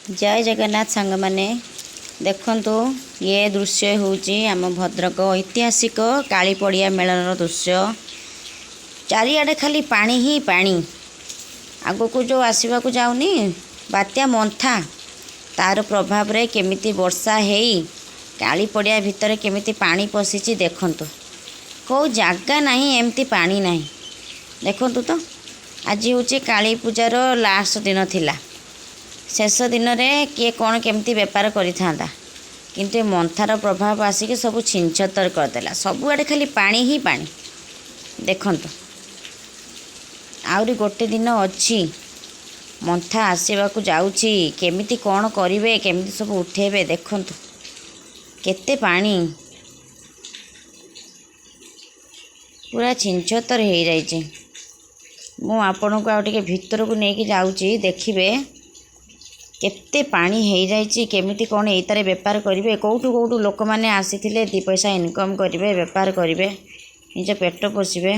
ଜୟ ଜଗନ୍ନାଥ ସାଙ୍ଗମାନେ। ଦେଖନ୍ତୁ, ଇଏ ଦୃଶ୍ୟ ହେଉଛି ଆମ ଭଦ୍ରକ ଐତିହାସିକ କାଳୀପଡ଼ିଆ ମେଳନର ଦୃଶ୍ୟ। ଚାରିଆଡ଼େ ଖାଲି ପାଣି ହିଁ ପାଣି। ଆଗକୁ ଯେଉଁ ଆସିବାକୁ ଯାଉନି ବାତ୍ୟା ମନ୍ଥା, ତାର ପ୍ରଭାବରେ କେମିତି ବର୍ଷା ହେଇ କାଳୀପଡ଼ିଆ ଭିତରେ କେମିତି ପାଣି ପଶିଛି ଦେଖନ୍ତୁ। କେଉଁ ଜାଗା ନାହିଁ ଏମିତି ପାଣି ନାହିଁ। ଦେଖନ୍ତୁ ତ, ଆଜି ହେଉଛି କାଳୀ ପୂଜାର ଲାଷ୍ଟ ଦିନ ଥିଲା। ଶେଷ ଦିନରେ କିଏ କ'ଣ କେମିତି ବେପାର କରିଥାନ୍ତା, କିନ୍ତୁ ଏ ମନ୍ଥାର ପ୍ରଭାବ ଆସିକି ସବୁ ଛିନଛତର କରିଦେଲା। ସବୁଆଡ଼େ ଖାଲି ପାଣି ହିଁ ପାଣି। ଦେଖନ୍ତୁ, ଆହୁରି ଗୋଟେ ଦିନ ଅଛି, ମନ୍ଥା ଆସିବାକୁ ଯାଉଛି। କେମିତି କ'ଣ କରିବେ, କେମିତି ସବୁ ଉଠେଇବେ? ଦେଖନ୍ତୁ କେତେ ପାଣି, ପୁରା ଛିନଛତର ହେଇଯାଇଛି। ମୁଁ ଆପଣଙ୍କୁ ଆଉ ଟିକେ ଭିତରକୁ ନେଇକି ଯାଉଛି, ଦେଖିବେ କେତେ ପାଣି ହେଇଯାଇଛି, କେମିତି କ'ଣ ଏଇତାରେ ବେପାର କରିବେ। କେଉଁଠୁ କେଉଁଠୁ ଲୋକମାନେ ଆସିଥିଲେ 2 ପଇସା ଇନକମ୍ କରିବେ, ବେପାର କରିବେ, ନିଜ ପେଟ ପୋଷିବେ।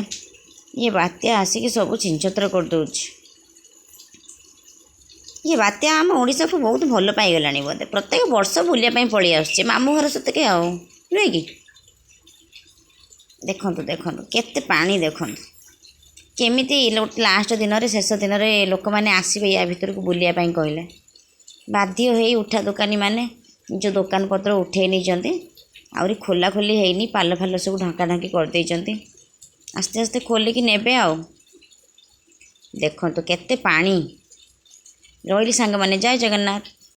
ଇଏ ବାତ୍ୟା ଆସିକି ସବୁ ଛିନଛତର କରିଦେଉଛି। ଇଏ ବାତ୍ୟା ଆମ ଓଡ଼ିଶାକୁ ବହୁତ ଭଲ ପାଇଗଲାଣି ବୋଧେ। ପ୍ରତ୍ୟେକ ବର୍ଷ ବୁଲିବା ପାଇଁ ପଳେଇ ଆସୁଛି ମାମୁଁ ଘର ସେତିକି ଆଉ ନୁହେଁ କି? ଦେଖନ୍ତୁ, ଦେଖନ୍ତୁ କେତେ ପାଣି। ଦେଖନ୍ତୁ କେମିତି ଲାଷ୍ଟ ଦିନରେ, ଶେଷ ଦିନରେ ଲୋକମାନେ ଆସିବେ ୟା ଭିତରକୁ ବୁଲିବା ପାଇଁ କହିଲେ। ବାଧ୍ୟ ହେଇ ଉଠା ଦୋକାନୀମାନେ ନିଜ ଦୋକାନ ପତ୍ର ଉଠେଇ ନେଇଛନ୍ତି। ଆହୁରି ଖୋଲା ଖୋଲି ହେଇନି, ପାଲ ଫାଲ ସବୁ ଢଙ୍କା ଢଙ୍କି କରିଦେଇଛନ୍ତି। ଆସ୍ତେ ଆସ୍ତେ ଖୋଲିକି ନେବେ ଆଉ। ଦେଖନ୍ତୁ କେତେ ପାଣି। ରହିଲି ସାଙ୍ଗମାନେ, ଜୟ ଜଗନ୍ନାଥ।